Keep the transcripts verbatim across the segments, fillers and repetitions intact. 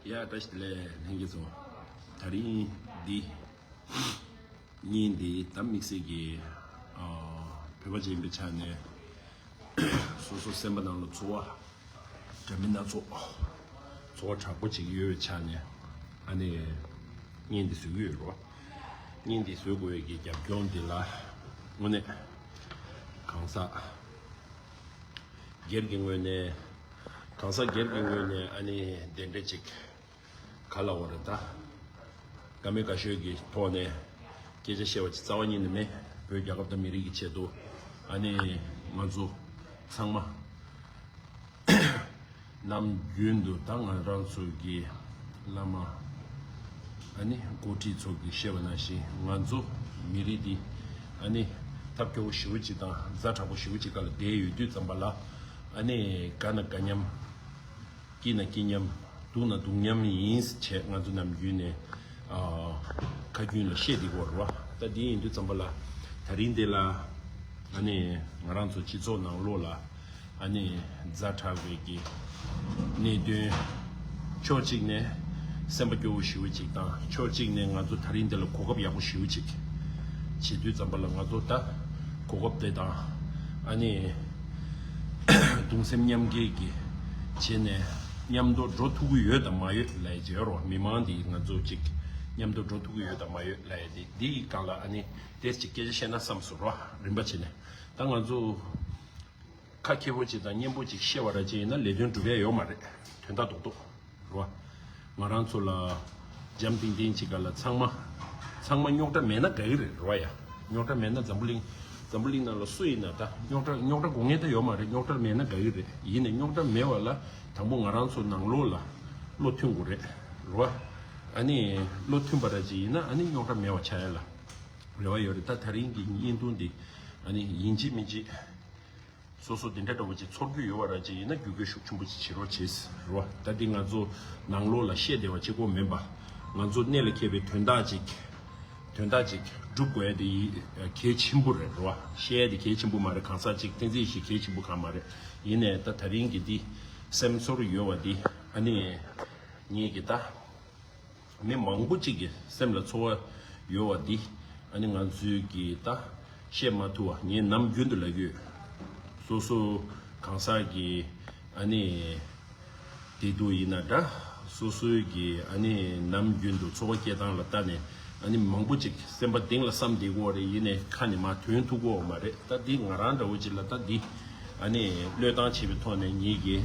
ཡ་བཀྲ་ཤིས་བདེ་ལེགས་ལྷན་རྒྱས་ཚོ། དེ་རིང་འདི་བརྙན་འདི་ད་དམིགས་བསལ་གྱི་ཨ་བོད་པ་ཅིག་ཡིན་པའི་ཆ་ནས་སོ་སོ་སེམས་པ་ནང་ལ་ཚོར་བ་འདྲ་མིན་སྣ་ཚོགས་ཚོར་བ་དྲག་པོ་ཅིག་ཡོད་པའི་ཆ་ནས་ཨ་ནི་བརྙན་འདི་བཟོ་གི་ཡོད་རེད་བ། བརྙན་འདི་བཟོ་དགོས་ཡས་ཀྱི་རྒྱབ་ལྗོངས་འདི་ལ་དངོས་གནས་གང་ཟག་སྒེར་གྱི་ངོས་ནས་གང་ཟག་སྒེར་གྱི་ངོས་ནས་ཨ་ནི་གདན་འདྲེན་ཅིག་ག་ལ་བ་རེད་ད། དཀའ་མོལ་དགའ་ཤོས་ཀྱི་ཐོག་ནས་སྐད་ཆ་བཤད་པ་ཅིག་རྩ་བ་ཉིད་ནས་མེད། བོད་རྒྱལ་ཁབ་དང་མི་རིགས་ཀྱི་ཆེད་དུ་ཨ་ནི་ང་ཚོ་ཚང་མ་ནམ་རྒྱུན་དུ་ད་ང་རང་ཚོ་གི་བླ་མ་ཨ་ནི་འགོ་ཁྲིད་ཚོ་གིས་བཤད་པ་ནང་བཞིན་ང་ཚོ་མི་རིགས་འདི་ཨ་ནི་ཐབས་སྐྱོ་བོ་ཞེ་པོ་ཅིག་དང་ཛ་དྲག་པོ་ཞེ་པོ་ཅིག་སྒང་ལ་བསྡད་ཡོད་དུས་ཙམ་པ་ལ་ཨ་ནི་དགའ་ན་དགའ་མཉམ། སྐྱིད་ན་སྐྱིད་མཉམ། སྡུག་ན་སྡུག་མཉམ་ཡིན་བྱས་ང་ཚོ་ནམ་རྒྱུན་ནས་ཨ་ཁ་རྒྱུན་ལ་བཤད་བསྡད་ཀྱི་ཡོད་རེད་བ། ད་འདི་ཡིན་དུས་ཙམ་པ་ལ་དེ་རིང་འདི་ལ་ཨ་ནི་ང་རང་ཚོ་སྤྱི་ཚོགས་ནང་ལོགས་ལ་ཨ་ནི་ཛ་དྲག་པའི་གི་གནད་དོན་ཕྱོགས་གཅིག་ནས་སེམས་པ་སྐྱོ་བོ་ཞེ་པོ་ཅིག་དང་ཕྱོགས་གཅིག་ནས་ང་ཚོ་དེ་རིང་འདི་ལ་གོ་སྐབས་ཡག་པོ་ཞེ་པོ་ཅིག་བྱེད་དུས་ཙམ་པ་ལ་ང་ཚོ་ད་གོ་སྐབས་དེ་དང་ཨ་ནི་གདུང་སེམས་མཉམ་སྐྱེད་ཀྱི་བྱས་ནས་མཉམ་དུ་འགྲོ་ཐུབ་ཀྱི་ཡོད་དམ་མ་ཡོད་ལབ་ཡས་ཅིག་ཡོད་རེད་བ། མི་མང་འདི་ང་ཚོ་ཅིག་མཉམ་དུ་འགྲོ་ཐུབ་ཀྱི་ཡོད་དམ་མ་ཡོད་ལབ་ཡས་འདི་འདིའི་སྒང་ལ་ཨ་ནི་དེ་ཅིག་སྐད་ཆ་བཤད་ན་བསམ་སོང་རེད་བ། རིམ་པ་བྱས་ནས་ད་ང་ཚོ་ཁ་མཁས་པོ་ཅིག་དང་སྙན་པོ་ཅིག་བཤད་པ་ར་ཅིག་ཡིན་ན་ལས་དོན་འགྲུབ་ཡ་ཡོད་མ་རེད། དོན་དག་རྡོག་རྡོག་རེད་བ། ང་རང་ཚོ་ལ་འཇམ་ཐིང་ཐིང་ཅིག་ག་ལ་ཚང་མ་ཚང་མ་རྙོག་དྲ་མེད་ན་དགའ་གི་རེད་རེད་བ། ཡ་རྙོག་དྲ་མེད་ན་འཛམ་བུ་གླིང་འཛམ་བུ་གླིང་ནང་ལ་སུ་ཡིན་ན་ད་རྙོག་དྲ་རྙོག་དྲ་དགོས་ངེས་ད་ཡོད་མ་རེད། རྙོག་དྲ་མེད་ན་དགའ་གི་རེད། ཡིན་ནའི་རྙོག་དྲ་མེད་པ་ལ་དང་པོ་ང་རང་ཚོ་ནང་ལོགས་ལ་བློ་མཐུན་དགོས་རེད་རེད་བ། ཨ་ནི་བློ་མཐུན་པ་ར་ཅིག་ཡིན་ན་ཨ་ནི་རྙོག་དྲ་མེད་པ་ཆགས་ཡ་ལ་རེ་བ་ཡོད་རེད། ད་དེ་རིང་གི་བརྙན་ཐུང་འདི་ཨ་ནི་ཡིན་གཅིག་མིན་གཅིག་སོ་སོ་དེ་འདྲ་འདྲ་བོ་ཅིག་ཚོར་རྒྱུ་ཡོད་པ་ར་ཅིག་ཡིན་ན་རྒྱུད་སྐུལ་ཤུགས་ཆེན་པོ་ཅིག་བྱེད་རོགས་བྱེད་ཟེར་བ། ད་འདི་ང་ཚོ་ནང་ལོགས་ལ་བཤད་བདེ་བ་གཅིག་པོ་མིན་པ། ང་ཚོ་གནད་ལ་འཁེལ་བའི་དོན་དག་ཅིག་དོན་དག་ཅིག་སྒྲུབ་དགོས་ཡ་དེ་ཡི་གལ་ཆེན་པོ་རེད་རོ། བཤད་ཡ་དེ་གལ་ཆེན་པོ་མ་རེད། གང་ཟག་ཅིག་བསྟན་འཛིན་ཡེ་ཤེས་གལ་ཆེན་པོ་གང་མ་རེད། ཡིན་ནའི་ད་དེ་རིང་གི་འདི་སེམས་ཚོར་ཡོད་པ་འདི་ཨ་ནི་ངེད་ཀྱི་ད། མི་མང་པོ་གཅིག་གི་སེམས་ལ་ཚོར་བ་ཡོད་པ་འདི་ཨ་ནི་ང་ཚོས་ཀྱིས་ད་བཤད་མ་ཐུབ་པ་ངས་ནམ་རྒྱུན་དུ་ལབ་ཀྱི་ཡོད། སོ་སོ་གང་ཟག་གི་ཨ་ནི་བདེ་སྡུག་ཡིན་ན་འདྲ། སོ་སོའི་གི་ཨ་ནི་ནམ་རྒྱུན་དུ་འཚོ་བ་སྐྱེལ་སྟངས་ལ་ལྟ་ནས་ཨ་ནི་མང་པོ་གཅིག་སེམས་པ་གཏིང་ལ་བསམ་བསྡད་ཀྱི་ཡོད་རེད། ཡིན་ནའི་ཁ་ནས་མར་ཐོན་ཐུབ་ཀྱི་ཡོད་མ་རེད། ད་འདི་ང་རང་འདྲ་བོ་ཅིག་ལ་ད་འདི་ཨ་ནི་བློས་བཏང་བྱས་པའི་ཐོག་ནས་ངེད་ཀྱི་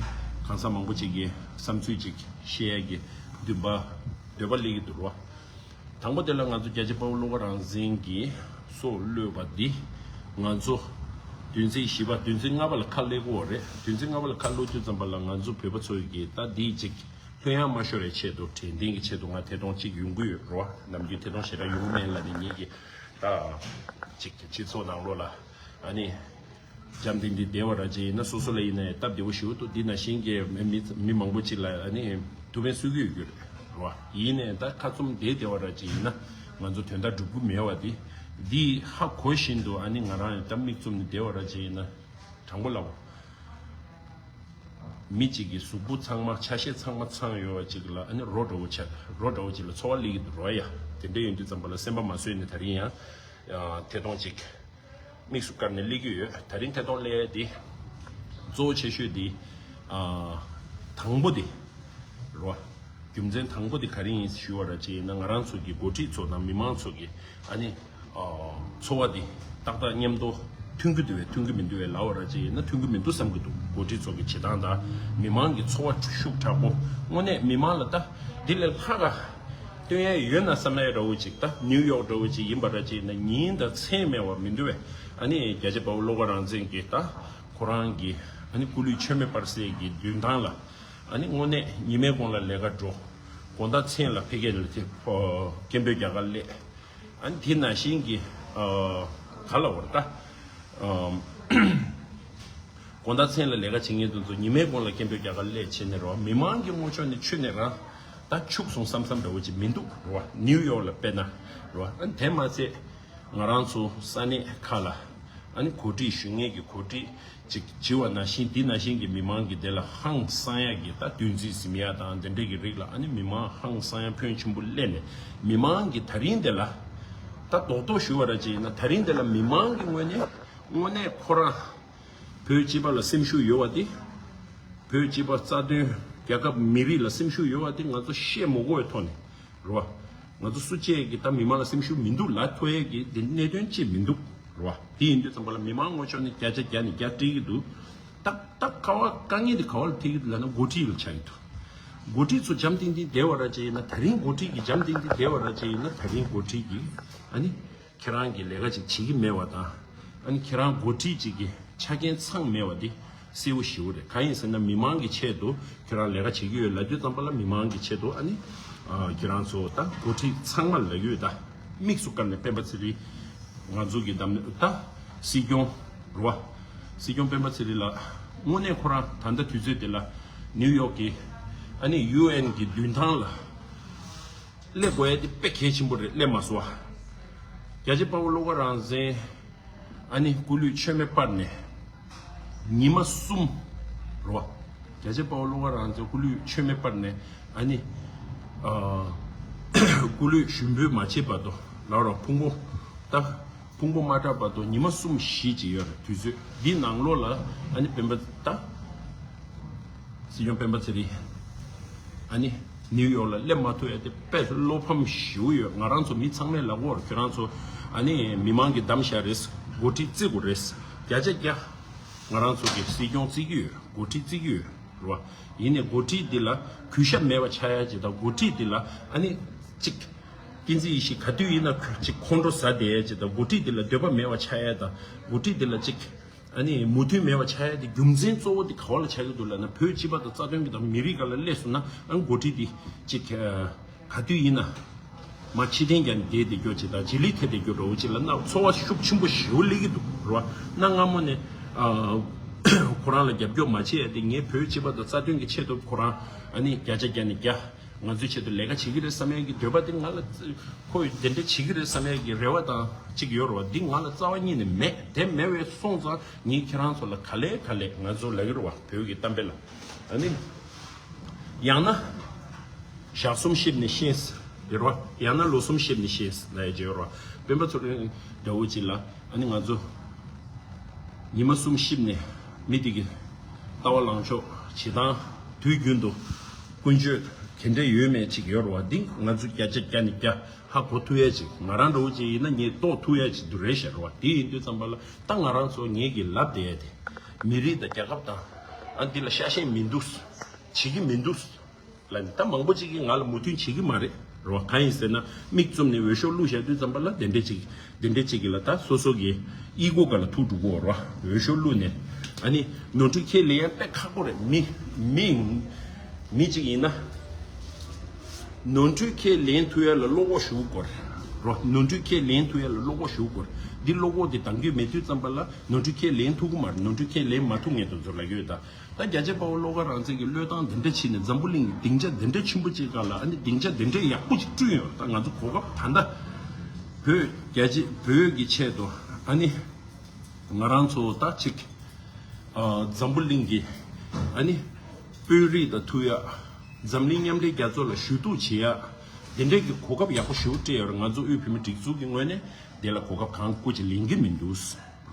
གང་ཟག་མང་པོ་ཅིག་གི་བསམ་ཚུལ་ཅིག་བཤད་ཡ་གི་འདུན་པ་འདོད་པ་སླེབས་ཀྱི་འདུག་རོ། དང་པོ་དེ་ལ་ང་ཚོ་རྒྱལ་གཅེས་དཔའ་བོ་བློ་དགའ་རང་བཙན་གྱིས་སྲོག་བློས་པ་འདི་ང་ཚོ་བདུན་ཚིགས་བཞི་པ་བདུན་ཚིགས་ལྔ་པ་ལ་ཁ་སླེབས་ཀྱི་ཡོད་རེད། བདུན་ཚིགས་ལྔ་པ་ལ་ཁ་སླེབས་དུས་ཙམ་པ་ལ་ང་ཚོ་བོད་པ་ཚོ་གིས་ད་འདི་ཅིག་ལྷོད་ཡངས་མ་ཤོར་བའི་ཆེད་དུ་དྲན་རྟེན་གྱི་ཆེད་དུ་ང་ཐད་གཏོང་ཅིག་ཡོང་གི་ཡོད་རོ། ནམ་རྒྱུན་ཐད་གཏོང་ཞེ་དྲག་ཡོང་གི་མེད་ལབ་ནས་ངེད་ཀྱིས་ད་ཅིག་སྤྱི་ཚོགས་ནང་ལོགས་ལ་ཨ་ནི། འཇམ་ཐིང་ཐིང་བསྡད་པ་ར་ཅིག་ཡིན་ན་སོ་སོ་ལ་ཡིན་ན་ཡང་སྟབས་བདེ་པོ་ཞིག་འདུག་འདི་ནང་བཞིན་གྱི་མི་མི་མང་པོ་ཅིག་ལ་ཨ་ནི་ཐུགས་ཕན་གསོས་ཀྱི་ཡོད་རྒྱུ་རེད་རོ། ཡིན་ནའི་ད་ཁ་བཙུམ་བསྡད་བསྡད་པ་ར་ཅིག་ཡིན་ན་ང་ཚོ་དོན་དག་འགྲུབ་ཀྱི་མེད་པ་འདི་འདི་ཧ་གོ་བཞིན་དུ་ཨ་ནི་ང་རང་ཡང་ད་མིག་བཙུམ་ནས་བསྡད་པ་ར་ཅིག་ཡིན་ན་དྲང་པོ་ལབ། མི་གཅིག་གི་གཟུགས་པོ་ཚང་མ་ཆ་ཤས་ཚང་མ་ཚང་ཡོད་པ་ཅིག་ལ་ཨ་ནི་རོ་འདྲ་བོ་ཆགས། རོ་འདྲ་བོ་ཅིག་ལ་ཚོར་བ་སླེབས་ཀྱི་འདུག་རོ། ཡ་དེ་འདྲ་ཡོང་དུས་ཙམ་པ་ལ་སེམས་པ་མ་བཟོད་ནས་དེ་རིང་ཡང་ཐད་གཏོང་ཅིག་དམིགས་སུ་བཀར་ནས་སླེབས་ཀྱི་ཡོད། དེ་རིང་ཐད་གཏོང་སླེབས་ཡ་དེ་གཙོ་བོ་ཆེ་ཤོས་དེ་ཨ་དང་པོ་དེ་རོ། རྒྱུ་མཚན་དང་པོ་དེ་ག་རེ་ཡིན་ཞུ་བ་ར་ཅིག་ཡིན་ན་ང་རང་ཚོ་གི་འགོ་ཁྲིད་ཚོ་དང་མི་མང་ཚོ་གི་ཨ་ནི་ཨ་ཚོར་བ་དེ་ཏག་ཏག་མཉམ་དུ་མཐུན་གྱི་འདུག་བས་མཐུན་གྱི་མི་འདུག་བས་ལབ་པ་ར་ཅིག་ཡིན་ན་མཐུན་གྱི་མི་འདུག་བསམ་གྱི་འདུག་འགོ་ཁྲིད་ཚོ་གི་བྱེད་སྟངས་དང་མི་མང་གི་ཚོར་བ་ཤུགས་དྲག་པོ་དངོས་གནས་མི་མང་ལ་ད་འདི་ལས་ལྷག་ག་སྟོན་ཡ་ཡོད་ན་བསམ་ཡ་འདྲ་བོ་ཅིག་ད་ནིའུ་ཡོག་འདྲ་བོ་ཅིག་ཡིན་པ་ར་ཅིག་ཡིན་ན་ཉིན་དང་མཚན་མེད་པ་མི་འདུག་བས། ཨ་ནི་རྒྱལ་གཅེས་དཔའ་བོ་བློ་དགའ་རང་བཙན་གྱིས་ད་ཁོ་རང་གི་ཨ་ནི་སྐུ་ལུས་མཆོད་མེ་སྤར་སའི་གི་མདུན་ཐང་ལ་ཨ་ནི་དངོས་གནས་ཉི་མའི་གུང་ལ་ལས་ཀ་འགྲོ། དགོང་དག་མཚན་ལ་ཕ་གི་ལ་དེ་སྐད་འབོད་རྒྱག་གར་སླེབས། ཨ་ནི་དེ་ནང་བཞིན་གྱི་ཨ་ག་ལབ་དགོས་རེད་ད། ཨ་དགོང་དག་མཚན་ལ་ལས་ཀ་བྱེད་མཁན་དེ་ཚོ་ཉི་མའི་གུང་ལ་སྐད་འབོད་རྒྱག་གར་སླེབས་བྱས་ནས་རོ། མི་མང་གི་ངོ་ཕྱོགས་ནས་ཁྱོན་ནས་རང་ད་འཆུག་སོང་བསམ་བསམ་འདྲ་བོ་ཅིག་མི་འདུག་རོ། ནིའུ་ཡོག་ལ་དཔེར་ན་རོ། ཨ་ནི་དེ་མ་ཚད་ང་རང་ཚོ་ས་གནས་ཁག་ལ་ ཨ་ནི་གོ་སྒྲིག་ཞུ་མཁན་གྱི་གོ་སྒྲིག་ཅིག་བྱེད་པ་ནང་བཞིན། འདི་ནང་བཞིན་གྱི་མི་མང་གི་དེ་ལ་ཧང་སང་ཡག་གི་ད་འདུ་འཛི་ཟིན་ཡག་དང་དེ་འདྲས་ཀྱི་རིགས་ལ། ཨ་ནི་མི་མང་ཧང་སང་ཡག་ཕོན་ཆེན་པོ་སླེབས་ནས། མི་མང་གི་ད་རིང་དེ་ལ་ད་རྡོག་རྡོག་ཞུ་བ་ར་ཅིག་ཡིན་ན། ད་རིང་དེ་ལ་མི་མང་གི་ངོས་ནས་དངོས་གནས་ཁོ་རང་བོད་སྤྱི་པ་ལ་སེམས་ཤུགས་ཡོད་པ་དེ། བོད་སྤྱི་པ་རྩ་དོན་རྒྱལ་ཁབ་མི་རིགས་ལ་སེམས་ཤུགས་ཡོད་པ་དེ་ང་ཚོ་བཤད་མ་དགོས་པའི་ཐོག་ནས་རེད་བ། ང་ཚོ་སུ་གཅིག་གིས་ད་མི་མང་ལ་སེམས་ཤུགས་མི་འདུག་ལབ་ཐུབ་ཡས་ཀྱི་དེ་གནད་དོན་ཅིག་མི་འདུག་རེད་བ། དེ་ཡིན་དུས་ཙམ་པ་ལ་མི་མང་ངོས་ཕྱོགས་ནས་བརྒྱ་ཆ་བརྒྱ་ནས་བརྒྱ་སྤྲད་ཀྱི་འདུག་ད་ད་ག་བ་དཀའ་ངལ་དེ་ག་བ་ལ་ཐེབས་ཀྱི་འདུག་ལབ་ན། འགོ་ཁྲིད་ལ་ཆགས་ཀྱི་འདུག་འགོ་ཁྲིད་ཚོ་འཇམ་ཐིང་ཐིང་བསྡད་པ་ར་ཅིག་ཡིན་ན། ད་རིང་འགོ་ཁྲིད་ཀྱིས་འཇམ་ཐིང་ཐིང་བསྡད་པ་ར་ཅིག་ཡིན་ན། ད་རིང་འགོ་ཁྲིད་ཀྱིས་ཨ་ནི་ཁྱེད་རང་གིས་ལས་ཀ་ཅིག་བྱེད་ཀྱི་མེད་པ་དང་། ཨ་ནི་ཁྱེད་རང་འགོ་ཁྲིད་ཅིག་གི་ཆ་རྐྱེན་ཚང་མེད་པ་འདི་གསལ་པོ་ཞེ་པོ་རེད། གང་ཡིན་ཟེར་ན། མི་མང་གི་ཆེད་དུ་ཁྱེད་རང་ལས་ཀ་བྱེད་ཀྱི་ཡོད་ལབ་དུས་ཙམ་པ་ལ། མི་མང་གི་ཆེད་དུ་ཨ་ནི་ཨ་ཁྱེད་རང་ཚོ་ད་འགོ་ཁྲིད་ཚང་མ་ལབ་ཀྱི་ཡོད། ད་དམིགས་སུ་བཀར་ནས་སྤེན་པ་ཚེ་རིང་ང་ཚོ་གི་བདམས་ད་སྲིད་སྐྱོང་རེད་བ། སྲིད་སྐྱོང་སྤེན་པ་ཚེ་རིང་ལགས། དངོས་གནས་ཁོ་རང་ད་ལྟ་དུས་ཚོད་དེ་ལ་ནིའུ་ཡོག་གི་ཨ་ནི་ཡུ་ཨེན་གི་མདུན་ཐང་ལ་སླེབས་དགོས་ཡ་དེ་དཔེ་གལ་ཆེན་པོ་རེད། སླེབས་མ་སོང་བ། རྒྱལ་གཅེས་དཔའ་བོ་བློ་དགའ་རང་བཙན་ཨ་ནི་སྐུ་ལུས་མཆོད་མེ་སྤར་ནས་ཉི་མ་གསུམ་རེད་བ། རྒྱལ་གཅེས་དཔའ་བོ་བློ་དགའ་རང་བཙན་སྐུ་ལུས་མཆོད་མེ་སྤར་ནས་ཨ་ནི་ཨ་སྐུ་ལུས་ཞུགས་འབུལ་མ་བྱས་བར་དུ་ལབ་རོགས། ཕུང་པོ་ད་ཕུང་པོ་མ་བཀྲག་བར་དུ་ཉི་མ་གསུམ་བཞི་ཅིག་ཡོད་རེད། དུས་ཚོད་འདི་ནང་ལོགས་ལ་ཨ་ནི་སྤེན་པ་ད་སྲིད་སྐྱོང་སྤེན་པ་ཚེ་རིང་ཨ་ནི་ནིའུ་ཡོག་ལ་སླེབས་མ་ཐུབ་ཡ་དེ་དཔེ་བློ་ཕམ་ཞེ་པོ་ཡོད། ང་རང་ཚོ་མི་ཚང་མས་ལབ་ཀྱི་ཡོད་རེད། ཁྱོད་རང་ཚོ་ཨ་ནི་མི་མང་གིས་བདམས་བཞག་རེད། འགོ་ཁྲིད་བརྩི་དགོས་རེད། བརྒྱ་ཆ་བརྒྱ་ང་རང་ཚོ་གིས་སྲིད་སྐྱོང་བརྩི་གི་ཡོད། འགོ་ཁྲིད་བརྩི་གི་ཡོད་རེད་བ། ཡིན་ནའི་འགོ་ཁྲིད་འདི་ལ་གུས་ཞབས་མེད་པ་ཆགས་ཡ་ཅིག་དང་། འགོ་ཁྲིད་འདི་ལ་ཨ་ནི་ཅིག་ཀུན་གཟིགས་ཡེ་ཤེས་ག་དུས་ཡིན་ན་ཅིག་ཁོང་ཁྲོ་ཟ་བསྡད་ཡ་ཅིག་དང་། འགོ་ཁྲིད་འདི་ལ་འདོད་པ་མེད་པ་ཆགས་ཡ་དང་། འགོ་ཁྲིད་འདི་ལ་ཅིག་ཨ་ནི་མོས་མཐུན་མེད་པ་ཆགས་ཡ་དེ་རྒྱུ་མཚན་གཙོ་བོ་དེ་ག་བ་ལ་ཆགས་ཀྱི་འདུག་ལབ་ན། བོད་སྤྱི་པ་དང་རྩ་དོན་གྱི་དང་མི་རིགས་སྒང་ལ་སླེབས་སོང་ན། ཨ་ནི་འགོ་ཁྲིད་འདི་ཅིག་ག་དུས་ཡིན་ན་མར་ཕྱིར་འཐེན་རྒྱག་ནས་བསྡད་བསྡད་རྒྱུ་ཅིག་དང་། རྗེས་ལུས་ཐེབས་བསྡད་རྒྱུ་འདྲ་བོ་ཅིག་ལབ་ན་ཚོར་བ་ཤུགས་ཆེན་པོ་ཞེ་པོ་སླེབས་ཀྱི་འདུག་རེད་བ། གནའ་སྔ་མོ་ནས་ཨ་ཁོ་རང་ལ་རྒྱབ་སྐྱོར་མ་བྱས་ཡ་དེ། ངས་བོད་སྤྱི་པ་དང་རྩ་དོན་གྱི་ཆེད་དུ་ཁོ་རང་ཨ་ནི་བརྒྱ་ཆ་བརྒྱ་ནས་བརྒྱ་ང་ཚོའི་ཆེད་དུ་ལས་ཀ་བྱེད་ཀྱི་རེད་བསམ་ཡ་གི་འདོད་པ་དེ། ང་ལ་ཁོས་དེ་འདྲ་བྱེད་ཀྱི་རེད་བསམ་ཡ་གི་རེ་བ་དང་ཅིག་ཡོད་རེད་བ། འདི་ང་ལ་རྩ་བ་ཉིད་ནས་མེད། དེ་མེད་པའི་སོང་ཙང་ངས་ཁྱེད་རང་ཚོ་ལ་ག་ལེ་ག་ལེ་ང་ཚོ་ལབ་ཀྱི་རེད་བ། བོད་ཀྱི་གཏམ་དཔེ་ལ་ཨ་ནི། ཡང་ན་ཞག་གསུམ་གཤིབས་ནས་ཤེས་ཟེར་རེད་བ། ཡང་ན་ལོ་གསུམ་གཤིབས་ནས་ཤེས་ཟེར་ལབ་ཡ་ཅིག་ཡོད་རེད་བ། སྤེན་པ་ཚེ་རིང་འདྲ་བོ་ཅིག་ལ་ཨ་ནི་ང་ཚོ་ཉི་མ་གསུམ་གཤིབས་ནས་མི་དེ་གི་ལྟ་བ་ལངས་ཕྱོགས་བྱེད་སྟངས་དུས་རྒྱུན་དུ་ཀུན་སྤྱོད་དེ་འདྲ་ཡོད་མེད་ཅིག་ཡོད་རེད་བ། འདི་ང་ཚོ་བརྒྱ་ཆ་བརྒྱ་ནས་བརྒྱ་ཧ་གོ་ཐུབ་ཡ་ཅིག་ང་རང་འདྲ་བོ་ཅིག་ཡིན་ན་ངས་རྟོགས་ཐུབ་ཡ་ཅིག་འདུག་རེད་ཤག་རེད་བ། དེ་ཡིན་དུས་ཙམ་པ་ལ་ད་ང་རང་ཚོ་ངེད་ཀྱི་ལབ་བསྡད་ཡ་དེ། མི་རིགས་དང་རྒྱལ་ཁབ་དང་ཨ་འདི་ལ་ཤ་ཞེན་མི་འདུག་བྱེད་ཀྱི་མི་འདུག་ལབ་ནས། ད་མང་པོ་ཅིག་གིས་ང་ལ་མོས་མཐུན་བྱེད་ཀྱི་མ་རེད་རེད་བ། གང་ཡིན་ཟེར་ན། མིག་བཙུམ་ནས་འོས་ཤོག་བླུགས་བཞག་དུས་ཙམ་པ་ལ་དེ་འདྲས་ཅིག་དེ་འདྲས་ཅིག་གིས་ལ་ད་སོ་སོ་གི་ཨི་གོ་སྒང་ལ་ཐུག་འགྲོ་གི་ཡོད་རེད་བ། འོས་ཤོག་བླུགས་ནས་ཨ་ནི་ནོར་འཁྲུལ་ཁས་ལེན་ཡ་དཔེ་ཁག་པོ་རེད། མི་མི་མི་ཅིག་ཡིན་ན་ནོར་འཁྲུལ་ཁས་ལེན་ཐུབ་ཡ་ལ་བློ་ཁོག་ཞེ་པོ་དགོས་རེད་བ། ནོར་འཁྲུལ་ཁས་ལེན་ཐུབ་ཡ་ལ་བློ་ཁོག་ཞེ་པོ་དགོས་རེད། འདི་བློ་ཁོག་འདི་གདེང་སྐྱོང་མེད་དུས་ཙམ་པ་ལ་ནོར་འཁྲུལ་ཁས་ལེན་ཐུབ་ཀྱི་མ་རེད། ནོར་འཁྲུལ་ཁས་ལེན་མ་ཐུབ་མཁན་དེ་ཚོ་ལབ་ཀྱི་ཡོད་ད། ད་རྒྱལ་གཅེས་དཔའ་བོ་བློ་དགའ་རང་བཙན་གྱིས་བློས་བཏང་དེ་འདྲ་བྱས་ནས་འཛམ་བུ་གླིང་གི་སྡིངས་ཆ་དེ་འདྲ་ཆེན་པོ་ཅིག་སྒང་ལ་ཨ་ནི་སྡིངས་ཆ་དེ་འདྲ་ཡག་པོ་ཅིག་བསྐྲུན་ཡོད་རེད། ད་ང་ཚོ་གོ་སྐབས་ད་ལྟ་བོད་རྒྱལ་གཅེས་བོད་ཀྱི་ཆེད་དུ་ཨ་ནི་ང་རང་ཚོ་ད་ཅིག་ཨ་འཛམ་བུ་གླིང་གི་ཨ་ནི་དཔོན་རིགས་དང་ཐུག་ཡ། འཛམ་གླིང་མཉམ་འབྲེལ་རྒྱལ་ཚོགས་ལ་ཞུ་གཏུག་བྱེད་ཡ། དེ་འདྲ་གི་གོ་སྐབས་ཡག་པོ་ཞེ་པོ་སྤྲད་ཡོད་རེད། ང་ཚོ་དབུས་བོད་མིའི་སྒྲིག་འཛུགས་ཀྱི་ངོས་ནས་དེ་ལ་གོ་སྐབས་གང་སྐུ་ཅིག་ལེན་གྱི་མི་འདུག་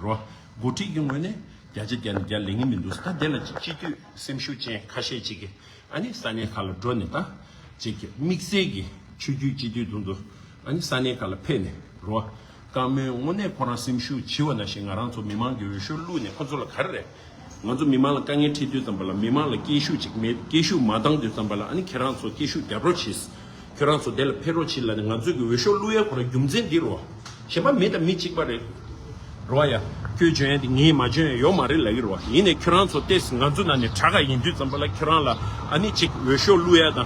རོ། འགོ་ཁྲིད་ཀྱི་ངོས་ནས་བརྒྱ་ཆ་བརྒྱ་ནས་བརྒྱ་ལེན་གྱི་མི་འདུག་ད་དེ་ལ་ཅིག་སྤྱི་འཐུས་སེམས་ཤུགས་ཅན་ཁ་ཤས་ཅིག་གིས་ཨ་ནི་ས་གནས་ཁག་ལ་འགྲོ་ནས་ད་ཅིག་དམིགས་བསལ་གྱི་ཆོས་བརྒྱུད་སྤྱི་འཐུས་དུ་འདུག་ཨ་ནི་ས་གནས་ཁག་ལ་ཕེབས་ནས་རོ། བཀའ་མོལ་དངོས་གནས་ཁོ་རང་སེམས་ཤུགས་ཆེ་བ་ནང་བཞིན་ང་རང་ཚོ་མི་མང་གི་འོས་ཤོག་བླུགས་ནས་ཁོ་ཚོ་ལ་ག་རེ་རེད། ང་ཚོ་མི་མང་ལ་དཀའ་ངལ་འཕྲད་དུས་ཙམ་པ་ལ་མི་མང་ལ་སྐད་ཤུགས་ཅིག་མེད། སྐད་ཤུགས་མ་བཏང་དུས་ཙམ་པ་ལ་ཨ་ནི་ཁྱེད་རང་ཚོ་སྐད་ཤུགས་རྒྱབ་རོགས་བྱེད། ཁྱོད་རང་ཚོ་དེ་ལ་ཕེབས་རོགས་བྱེད་ལབ་ནས་ང་ཚོ་གི་འོས་ཤོག་བླུག་ཡ་ཁོ་རང་རྒྱུ་མཚན་འདི་རོ། གཞན་པ་མི་དང་མི་གཅིག་པ་རེད། རོ་ཡ། ཁྱོད་འཇོན་ཡ་དེ་ངས་མ་འཇོན་ཡ་ཡོད་མ་རེད་ལབ་ཀྱི་རོ། ཡིན་ནའི་ཁྱོད་རང་ཚོ་ཏོག་ཙམ་ང་ཚོ་ནང་ནས་དྲག་ག་ཡིན་དུས་ཙམ་པ་ལ་ཁྱོད་རང་ལ་ཨ་ནི་གཅིག་འོས་ཤོག་བླུག་ཡ་དང་།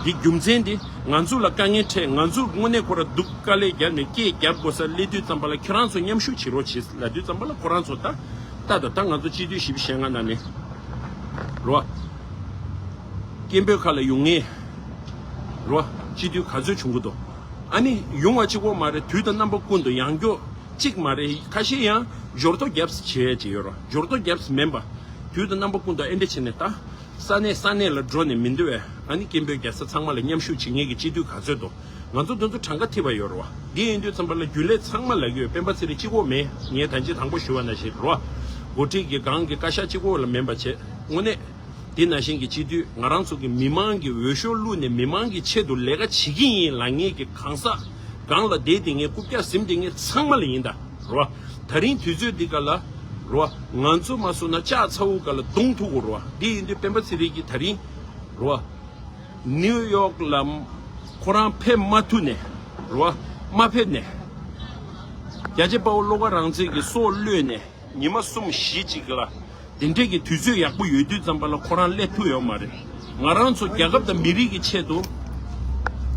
འདི་རྒྱུ་མཚན་འདི་ང་ཚོ་ལ་དཀའ་ངལ་འཕྲད། ང་ཚོ་དངོས་གནས་ཁོ་ར་སྡུག་དཀའ་ལས་བརྒྱབ་ནས་སྐད་རྒྱབ་དགོས་ས་སླེབས་དུས་ཙམ་པ་ལ་ཁྱོད་རང་ཚོ་མཉམ་ཞུགས་བྱེད་རོགས་བྱེད་ལབ་དུས་ཙམ་པ་ལ་ཁོ་རང་ཚོ་ད་ད་ད་ད་ང་ཚོ་སྤྱི་འཐུས་བཞི་བཅུ་ཞེ་ལྔ་ནང་ནས་རོ། སྐད་འབོད་ཁ་ལ་ཡོང་ངེས་རོ། སྤྱི་འཐུས་ག་ཚོད་བྱུང་གི་འདུག་ཨ་ནི་ཡོང་བ་གཅིག་པོ་མ་རེད། དུས་དང་རྣམ་པ་ཀུན་ཏུ་ཡང་སྐྱོ་གཅིག་མ་རེད། ཁ་ཤས་ཡང་ འབྱོར་ཐོ་རྒྱབ་བྱས་ཀྱི་ཡོད་རོ། འབྱོར་ཐོ་རྒྱབ་མེན་པ། དུས་དང་རྣམ་པ་ཀུན་ཏུ་ཨེ་འདྲ་བྱས་ནས་ད། ས་གནས་ས་གནས་ལ་འགྲོ་ནས་མི་འདུག་བས། ཨ་ནི་སྐད་འབོད་རྒྱག་ས་ཚང་མ་ལ་མཉམ་ཞུགས་བྱེད་མཁན་གྱི་སྤྱི་འཐུས་ག་ཚོད་འདུག་ང་ཚོ་དེ་ཚོ་གྲངས་ཀ་ཐིབས་པ་ཡོད་རོ། འདི་ཡིན་དུས་ཙམ་པ་ལ་རྒྱུན་ལས་ཚང་མ་ལ་གི་ཡོད། སྤེན་པ་ཚེ་རིང་གཅིག་པོ་མེད། ངས་ད་ཅི་དང་པོ་ཞུ་བ་ནང་བཞིན་རོ། འགོ་ཁྲིད་ཀྱི་སྒང་གི་བཀའ་ཤག་གཅིག་པོ་ལ་མིན་པ་བྱས། དངོས་གནས། དེ་ནང་བཞིན་གྱི་སྤྱི་འཐུས་ང་རང་ཚོ་གི་མི་མང་གི་འོས་ཤོག་བླུགས་ནས་མི་མང་གི་ཆེད་དུ་ལས་ཀ་བྱེད་ཀྱི་ཡིན་ལབ་མཁན་གྱི་གང་ཟག་སྒང་ལ་བསྡད་དེ་ངས་རྐུབ་བཀྱག་ཟིན་དེ་ངས་ཚང་མ་ལ་ཡིན་ད་རོ། ད་རིང་དུས་ཚོད་འདི་ག་ལ་རོ། ང་ཚོ་མ་སོང་ན་ལྕགས་ཚ་བོ་ག་ལ་རྡུང་ཐུག་གོ་རོ། འདི་ཡིན་དུས་སྤེན་པ་ཚེ་རིང་གིས་ད་རིང་རོ། ནིའུ་ཡོག་ལ་ཁོ་རང་ཕེབས་མ་ཐུབ་ནས་རོ། མ་ཕེབས་ནས། རྒྱལ་གཅེས་དཔའ་བོ་བློ་དགའ་རང་བཙན་གྱི་སྲོག་བློས་ནས། ཉི་མ་གསུམ་བཞི་ཅིག་ལ། དེ་འདྲས་ཀྱི་དུས་ཚོད་ཡག་པོ་ཡོད་དུས་ཙམ་པ་ལ་ཁོ་རང་སླེབས་ཐུབ་ཡོད་མ་རེད། ང་རང་ཚོ་རྒྱལ་ཁབ་དང་མི་རིགས་ཀྱི་ཆེད་དུ།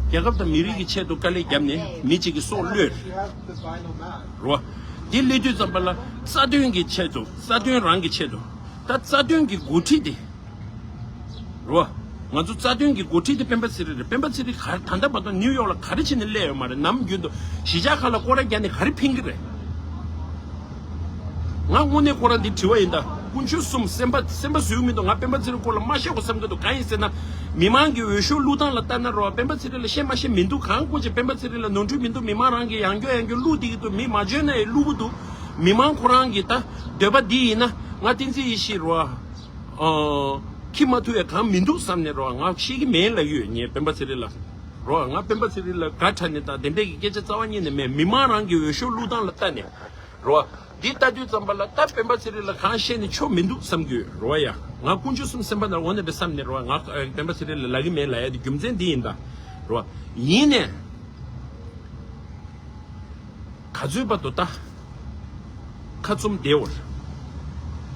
རྒྱལ་ཁབ་དང་མི་རིགས་ཀྱི་ཆེད་དུ་དཀའ་ལས་བརྒྱབ་ནས་མི་གཅིག་གི་སྲོག་བློས། རོ། དེ་སླེབས་དུས་ཙམ་པ་ལ་རྩ་དོན་གྱི་ཆེད་དུ། རྩ་དོན་རང་གི་ཆེད་དུ། ད་རྩ་དོན་གྱི་འགོ་ཁྲིད་དེ། རོ། ང་ཚོ་རྩ་དོན་གྱི་འགོ་ཁྲིད་དེ་སྤེན་པ་ཚེ་རིང་རེད། སྤེན་པ་ཚེ་རིང་ག་ད་ལྟ་བར་དུ་ནིའུ་ཡོག་ལ་ག་རེ་བྱས་ནས་སླེབས་ཡོད་མ་རེད། ནམ་རྒྱུན་དུ་གཞིས་ཆགས་ཁག་ལ་སྐོར་ར་རྒྱག་ནས་ག་རེ་ཕན་གྱི་རེད། ང་དངོས་གནས་ཁོ་རང་འདི་དྲི་བ་ཡིན་ད། དཀོན་མཆོག་གསུམ་སེམས་པ་སེམས་པ་བཟོད་མི་འདུག་ང་སྤེན་པ་ཚེ་རིང་སྐོར་ལ་མ་བཤད་དགོས་བསམ་གྱི་འདུག་གང་ཡིན་ཟེར་ན། མི་མང་གི་འོས་ཤོག་བླུག་སྟངས་ལ་ལྟ་ན་རོ། སྤེན་པ་ཚེ་རིང་ལ་བཤད་མ་བཤད་མི་འདུག་གང་དཀོན་ཆེ་སྤེན་པ་ཚེ་རིང་ལ་ནོར་འཁྲུལ་མི་འདུག་མི་མང་རང་གིས་ཡང་བསྐྱར་ཡང་བསྐྱར་བླུག་བསྡད་ཀྱི་འདུག་མི་མ་འཇོན་ན་ཡང་བླུག་གི་འདུག་མི་མང་ཁོ་རང་གི་ད་འདོད་པ་འདི་ཡིན་ན་ང་བསྟན་འཛིན་ཡེ་ཤེས་རོ། ཨོ། ཁྱི་མ་ཐུབ་ཡ་གང་མི་འདུག་བསམ་ནས་རོ། ང་ཤེས་ཀྱི་མེད་ལབ་ཡོད་ངས་སྤེན་པ་ཚེ་རིང་ལ། རོ། ང་སྤེན་པ་ཚེ་རིང་ལ་དགའ་དྲགས་ནས་དང་དེ་འདྲས་ཀྱི་སྐད་ཆ་རྩ་བ་ཉིད་ནས་མེད། མི་མང་རང་གི་འོས་ཤོག་བླུག་སྟངས་ལ་ལྟ་ནས། རོ། འདི་ལྟ་དུས་ཙམ་པ་ལ་ད་སྤེན་པ་ཚེ་རིང་ལ་གང་བཤད་ནས་ཆོ་མི་འདུག་བསམ་གྱི་ཡོད་རོ། ཡ། ང་དཀོན་མཆོག་གསུམ་སེམས་པ་ནང་འོ་ནས་པའི་བསམ་ནས་རོ། ང་སྤེན་པ་ཚེ་རིང་ལ་ལབ་ཀྱི་མེད་ལབ་ཡ་དེ་རྒྱུ་མཚན་འདི་ཡིན་ད། རོ། ཡིན་ནས། ག་ཚོད་བར་དུ་ལྟ། ཁ་བཙུམ་བསྡད་འོར།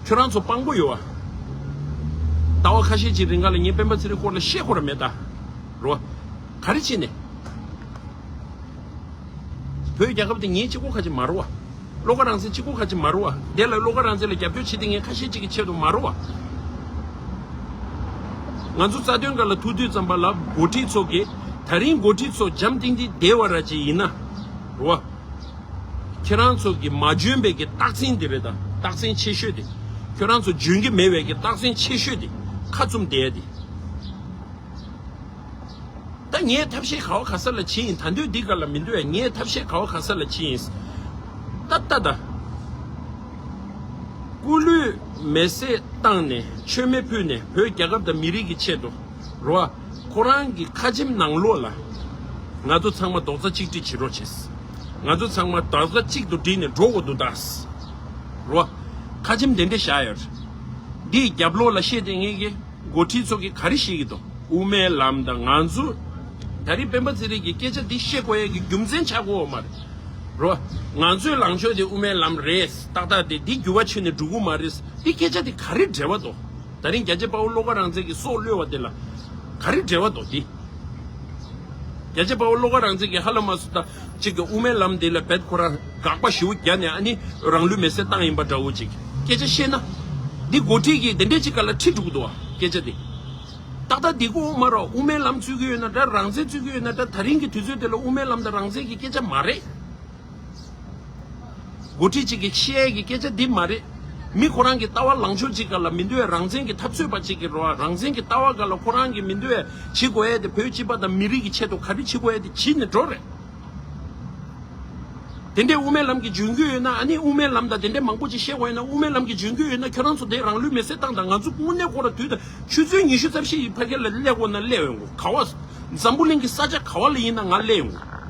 ཁྱོད་རང་ཚོ་དཔང་པོ་ཡོད་བ། ཟླ་བ་ཁ་ཤས་ཅིག་རིང་ག་ལ་ངས་སྤེན་པ་ཚེ་རིང་སྐོར་ལ་བཤད་དགོས་ར་མེད་ད། རོ། ག་རེ་བྱས་ནས། བོད་རྒྱལ་ཁབ་དེ་ངའི་གཅིག་པོ་ཁ་ཅིག་མ་རུ་བ། བློ་དགའ་རང་བཙན་གཅིག་པོ་ཁ་ཅིག་མ་རུ་བ། དེ་ལ་བློ་དགའ་རང་བཙན་ལ་རྒྱབ་སྐྱོར་བྱེད་དེ་ངས་ཁ་ཤས་ཅིག་གི་ཆེད་དུ་མ་རུ་བ། ང་ཚོ་རྩ་དོན་སྒང་ལ་ཐུག་དུས་ཙམ་པ་ལ་འགོ་ཁྲིད་ཚོ་གིས་ད་རིང་འགོ་ཁྲིད་ཚོ་འཇམ་ཐིང་ཐིང་བསྡད་པ་ར་ཅིག་ཡིན་ན། རོ། ཁྱེད་རང་ཚོ་གི་མ་འཇོན་པའི་གི་རྟགས་མཚན་དེ་རེད་ད། རྟགས་མཚན་ཆེ་ཤོས་དེ། ཁྱོད་རང་ཚོ་འཇོན་གི་མེད་པའི་གི་རྟགས་མཚན་ཆེ་ཤོས་དེ། ཁ་བཙུམ་བསྡད་དེ། ད་ངས་ཐབས་ཤེས་ག་བ་ག་ས་ལ་བྱེད་ཡིན། ད་འདོད་འདི་ག་ལ་མི་འདོད་ཡ། ངས་ཐབས་ཤེས་ག་བ་ག་ས་ལ་བྱེད་ཡིན། ད་ལྟ་ད། སྐུ་ལུས་མེ་བསྲེགས་བཏང་ནས་མཆོད་མེ་ཕུལ་ནས་བོད་རྒྱལ་ཁབ་དང་མི་རིགས་ཀྱི་ཆེད་དུ། རོ། ཁོ་རང་གི་ཁ་ཆེམས་ནང་ལོགས་ལ། ང་ཚོ་ཚང་མ་རྡོག་རྩ་གཅིག་སྒྲིལ་བྱེད་རོགས་བྱེད། ང་ཚོ་ཚང་མ་རྡོག་རྩ་གཅིག་ཏུ་སྒྲིལ་ནས་འགྲོ་དགོས་འདུག་ད། རོ། ཁ་ཆེམས་དེ་འདྲ་བཞག་ཡོད་རེད། འདིའི་རྒྱབ་ལོགས་ལ་བཤད་དེ་ངེད་ཀྱི་འགོ་ཁྲིད་ཚོ་གིས་ག་རེ་བཤད་ཀྱི་འདུག་དབུ་མའི་ལམ་དང་ང་ཚོ། ད་རེས་སྤེན་པ་ཚེ་རིང་གི་སྐད་ཆ་འདི་བཤད་དགོས་ཡས་ཀྱི་རྒྱུ་མཚན་ཆགས་ཀྱི་ཡོད་མ་རེད། རོ། ང་ཚོའི་ལངས་ཕྱོགས་དེ་དབུ་མའི་ལམ་རེད། ཏག་ཏག་དེ་འདི་འགྱུར་བ་ཕྱིན་ནས་འགྲོ་གི་མ་རེད། འདི་སྐད་ཆ་དེ་ག་རེ་འབྲེལ་བ་འདུག་ད་རིང་རྒྱལ་གཅེས་དཔའ་བོ་བློ་དགའ་རང་བཙན་གྱི་སྲོག་བློས་པ་དེ་ལ་ག་རེ་འབྲེལ་བ་འདུག་དེ། རྒྱལ་གཅེས་དཔའ་བོ་བློ་དགའ་རང་བཙན་གྱིས་ཧ་ལམ་མ་སུ་ད་གཅིག་གི་དབུ་མའི་ལམ་དེ་ལ་བེད་ཁོ་རང་དགག་པ་ཞེ་པོ་བརྒྱབ་ནས་ཨ་ནི་རང་ལུས་མེ་བསྲེགས་བཏང་ཡིན་པ་འདྲ་བོ་ཅིག་སྐད་ཆ་བཤད་ན། འདི་འགོ་ཁྲིད་ཀྱིས་དེ་འདྲས་ཅིག་ག་ལ་ཁྲིད་འགྲོ་གི་འདུག་བ་སྐད་ཆ་དེ། ཏག་ཏག་འདི་གོ་མ་རོགས། དབུ་མའི་ལམ་རྩོད་ཀྱི་ཡོད་ན་འདྲ། རང་བཙན་རྩོད་ཀྱི་ཡོད་ན་འདྲ། ད་རིང་གི་དུས་ཚོད་དེ་ལ་དབུ་མའི་ལམ་དང་རང་བཙན་གྱི་སྐད་ཆ་མ་རེད། འགོ་ཁྲིད་ཅིག་གིས་བཤད་ཡས་ཀྱི་སྐད་ཆ་འདི་མ་རེད། མི་ཁོ་རང་གི་ལྟ་བ་ལངས་ཕྱོགས་ཅིག་ག་ལ་མི་འདུག་ཡ། རང་བཙན་གྱི་འཐབ་རྩོད་པ་ཅིག་གི་རོ། རང་བཙན་གྱི་ལྟ་བ་ག་ལ་ཁོ་རང་གི་མི་འདུག་ཡ། བྱེད་དགོས་ཡ་དེ་བོད་སྤྱི་པ་དང་མི་རིགས་ཀྱི་ཆེད་དུ་ག་རེ་བྱེད་དགོས་ཡ་དེ་བྱེད་ནས་འགྲོ་རེད། དེ་འདྲའི་དབུ་མའི་ལམ་གྱི་འཇོན་རྒྱུ་ཡོད་ན་ཨ་ནི་དབུ་མའི་ལམ་དང་དེ་འདྲའི་མང་པོ་ཅིག་བཤད་དགོས་ཡོད་ན། དབུ་མའི་ལམ་གྱི་འཇོན་རྒྱུ་ཡོད་ན་ཁྱོད་རང་ཚོ་དེ་རང་ལུས་མེ་བསྲེགས་བཏང་དང་། ང་ཚོ་དངོས་གནས་ཁོ་ར་དུས་དང་ཆུ་ཚོད་ཉི་ཤུ་རྩ་བཞི་ཡི་ཕ་གི་ལ་སླེབས་དགོས་ན་སླེབས་ཡོང་གོ། ག་བ། འཛམ་བུ་གླིང་གི་ས་ཆ་ག་བ་ལ་ཡིན་ན་ང་སླེབས་ཡོང་གོ།